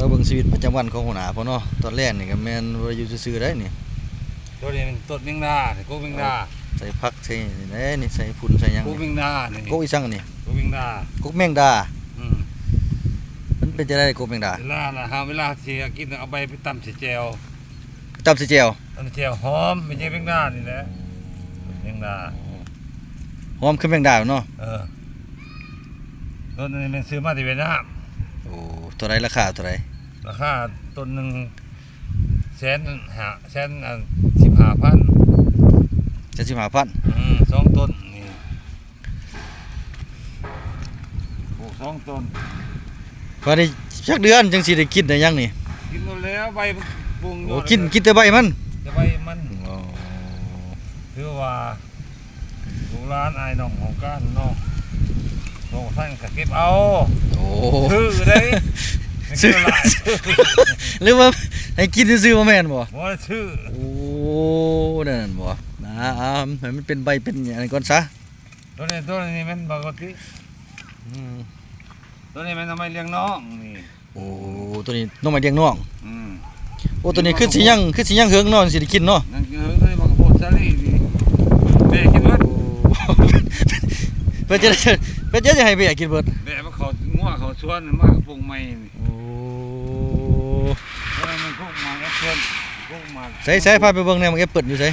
ກໍເບິ່ງຊີວິດປະຈຳວັນຂອງຫົວໜ້າເພິ່ນເນາະ. ຕອນແລງນີ້ກໍແມ່ນບໍ່ໄດ້ຢູ່ຊື່ໆໄດ໋ນີ້. ໂຕນີ້ແມ່ນຕົ້ນແມງດາ ນີ້ ກົກແມງດາ. ເອົາ ໃສ່ຜັກໃສ່ນີ້ແຫຼະນີ້ ໃສ່ຝຸ່ນໃສ່ຫຍັງນີ້. ກົກແມງດານີ້. ກົກອີ່ຫຍັງນີ້? ກົກແມງດາ. ກົກແມງດາ. ອືມ. ມັນເປັນຈັ່ງໃດກົກແມງດາ? ເວລານະ ຫາເວລາຊິກິນ ເອົາໃບໄປຕຳໃສ່ແຈ່ວ. ຕຳໃສ່ແຈ່ວ. ຕຳໃສ່ແຈ່ວຫອມ ແມ່ນແມງດານີ້ແຫຼະ. ແມງດາ ຫອມຄືແມງດາເນາະ. ເອີ ຕົ້ນນີ້ແມ່ນຊື້ມາແຕ່ຫວຽດນາມ. ໂອ້ ເທົ່າໃດ? ລາຄາເທົ່າໃດ? ລາຄາຕົ້ນໜຶ່ງແສນຫ້າ ແສນ ອັນ ສິບຫ້າພັນ. ແສນສິບຫ້າພັນ. ອືມ ສອງຕົ້ນນີ້. ປູກສອງຕົ້ນ. ບາດນີ້ຈັກເດືອນຈັ່ງຊິໄດ້ກິນໄດ້ຫຍັງນີ້? ກິນໝົດແລ້ວ ໃບມັນປຸງ. ໂອ້ ຍອດ ກິນ ກິນແຕ່ໃບມັນ? ແຕ່ໃບມັນ. ໂອ້ ຖືວ່າລູກຫຼານອ້າຍນ້ອງຂອງກັນເນາະ ບໍ່ທັນກໍເກັບເອົາ. ໂອ້ ຊື້ເດ້ ຊື້ ຫຼືວ່າໃຫ້ກິນຊື່ໆ ບໍ່ແມ່ນບໍ່? ບໍ່ໄດ້ຊື້. ໂອ້ ແນວນັ້ນບໍ່? ອ່າ ໃຫ້ມັນເປັນໃບເປັນຫຍັງກ່ອນຊະ. ໂຕນີ້ ໂຕນີ້ແມ່ນບັກກະຕິ. ອືມ ໂຕນີ້ແມ່ນໜໍ່ໄມ້ລ້ຽງນ້ອງນີ້. ໂອ້ ໂຕນີ້ໜໍ່ໄມ້ລ້ຽງນ້ອງ. ອືມ ໂອ້ ໂຕນີ້ຄືຊິຍັງ ຄືຊິຍັງເຫິງເນາະ ຊິໄດ້ກິນເນາະ. ຍັງກິນເຫິງ ໂຕນີ້ບັກກະໂພດສາລີນີ້ ແບະກິນເບິດ. ໂອ້ ເພິ່ນຈະ ເພິ່ນຈະໃຫ້ແບະກິນເບິດ. ແບະມາເຂົ້າງົວເຂົ້າສວນ ມາກະປົງໃໝ່ນີ້. ໂອ້ ໂຕນີ້ມັນກົກໝາກແອັບເປິ້ນ ກົກໝາກ. ໃສໆ ພາໄປເບິ່ງແດ່ ໝາກແອັບເປິ້ນຢູ່ໃສ?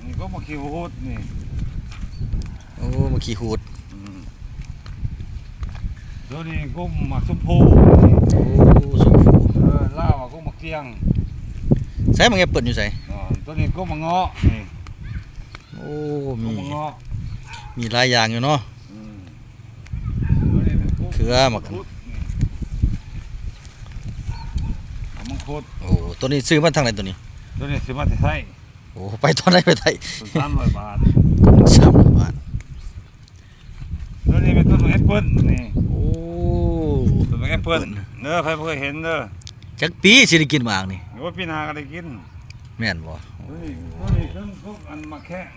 ນີ້ກໍໝາກຂີ້ຫູດນີ້. ໂອ້ ໝາກຂີ້ຫູດ. ອືມ ໂຕນີ້ກໍໝາກຊົມພູ. ໂອ້ ຊົມພູ. ເອີ ລາວວ່າກໍໝາກຕຽງ. ໃສ ໝາກແອັບເປິ້ນຢູ່ໃສ? ອໍ ໂຕນີ້ກໍໝາກເງາະນີ້. ໂອ້ ມີ ກໍໝາກເງາະ ມີຫຼາຍຢ່າງຢູ່ເນາະ. ອືມ ໂຕນີ້ເປັນກົກ ເຄືອໝາກ ມັງຄຸດນີ້ ມັງຄຸດ. ໂອ້ ໂຕນີ້ຊື້ມາທາງໃດໂຕນີ້? ໂຕນີ້ຊື້ມາແຕ່ໄທ. ໂອ້ ໄປຕອນໃດໄປໄທ? ສາມຮ້ອຍບາດ. ສາມຮ້ອຍບາດ. ໂຕນີ້ເປັນຕົ້ນແອັບເປິ້ນນີ້. ໂອ້ ຕົ້ນແອັບເປິ້ນ ແອັບເປິ້ນ. ເດີ ໃຜບໍ່ເຄີຍເຫັນເດີ. ຈັກປີຊິໄດ້ກິນໝາກນີ້? ໂອ້ຍ ປີໜ້າກໍໄດ້ກິນ. ແມ່ນບໍ່? ໂຕນີ້ ໂຕນີ້ເຖິງພວກອັນໝາກແຂ້ງ.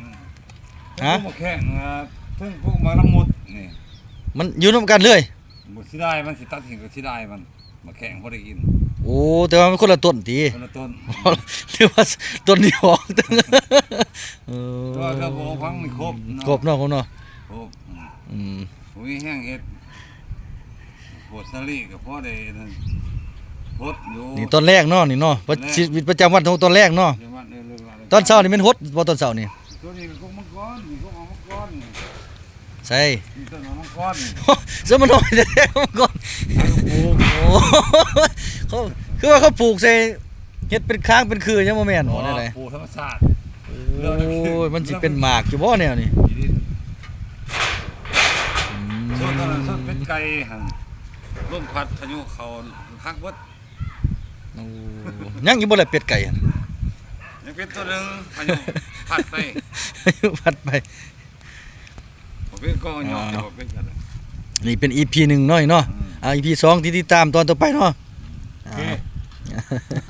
ຮະ? ພວກໝາກແຂ້ງ ອ່າ ເຖິງພວກໝາກລະມຸດນີ້. ມັນຢູ່ນຳກັນເລີຍ? ບໍ່ເສຍດາຍ ມັນຊິຕັດຖິ້ມກໍເສຍດາຍມັນ. ໝາກແຂ້ງພໍໄດ້ກິນ. ໂອ້ ແຕ່ວ່າມັນຄົນລະຕົ້ນຕິ? ຄົນລະຕົ້ນ. ຫຼືວ່າຕົ້ນດຽວ? ເອີ ແຕ່ວ່າເຂົາບໍ່ເອົາຝັງນີ້ຄົບເນາະ. ຄົບເນາະ ຄົບເນາະ. ຄົບ. ອືມ ອືມ ບໍ່ມີແຮງເຮັດ. ໂພດສາລີກໍພໍໄດ້ນັ້ນ ຫົດຢູ່. ນີ້ຕອນແລງເນາະ ນີ້ເນາະ ແລງ ຊີວິດປະຈຳວັນຂອງຕອນແລງເນາະ. ຕອນເຊົ້ານີ້ແມ່ນຫົດບໍ່? ຕອນເຊົ້ານີ້ ໂຕນີ້ກໍກົກມັງກອນ ນີ້ກົກມັງກອນນີ້. ໃສ? ມີຕົ້ນໝາກມັງກອນນີ້. ໂອ້ ສະມານ້ອຍແທ້ໆ ມັງກອນ. ເອົາມາປູກ. ໂອ້ ເຂົາ ຄືວ່າເຂົາປູກໃສ່ ເຮັດເປັນຄ້າງເປັນຄື ຍັງບໍ່ແມ່ນບໍ່? ແນວໃດ? ປູກທຳມະຊາດ. ໂອ້ຍ ມັນຊິເປັນໝາກຢູ່ບໍ່ແນວນີ້? ອືມ ຊົນນັ້ນ ຊົນເປັດໄກ່ຫັ້ນ ລົມພັດພາຍຸເຂົ້າຫັກເບິດ. ໂອ້ ຍັງຢູ່ບໍ່ລະເປັດໄກ່ຫັ້ນ? ຍັງເປັດຕົວໜຶ່ງ ພາຍຸພັດໄປ ພາຍຸພັດໄປ. ບໍ່ເປັນກໍຫຍໍ້ ອ່າ ບໍ່ເປັນກໍໄດ້. ນີ້ເປັນອີພີໜຶ່ງເນາະ ເນາະ. ອືມ ອ່າ ອີພີສອງ ທີ່ຕິດຕາມຕອນຕໍ່ໄປເນາະ. ໂອເຄ ອ່າ